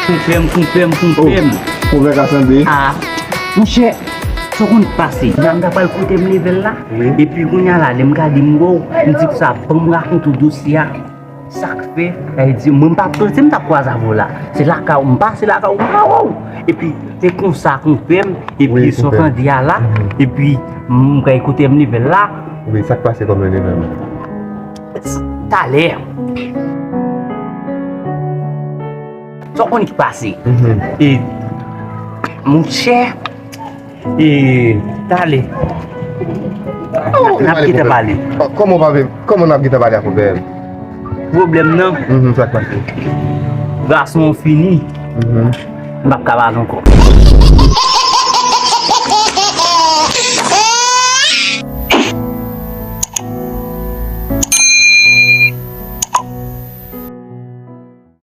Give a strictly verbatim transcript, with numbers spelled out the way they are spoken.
Konpè m, konpè m, konpè m. Konpè ka sanble. Ah, monchè, sa w konn k pase? Dam ta pral kote m leve l la. Wi. Epi kounye a la, lè m gade m wè w, m di konsa, ban m rakonte w dosye a. Sa k fè, sa vle di, mwen m pa panse m t ap kwaze avè w la. Se lakay ou m pase lakay ou, m pa wè w. Epi, se konsa konpè m, epi sa w tande a la, epi m pral kote m leve l la. Wi, sa k pase kòm leve l la? Talè. Sa w konn ki pase? E, monchè, e, talè. N ap gentan pale. Kòman w pa vle, kòman n ap gentan pale ak ou, bèl? Pwoblèm nan, sa k pase? Gason an fini. M p ap ka pale ankò.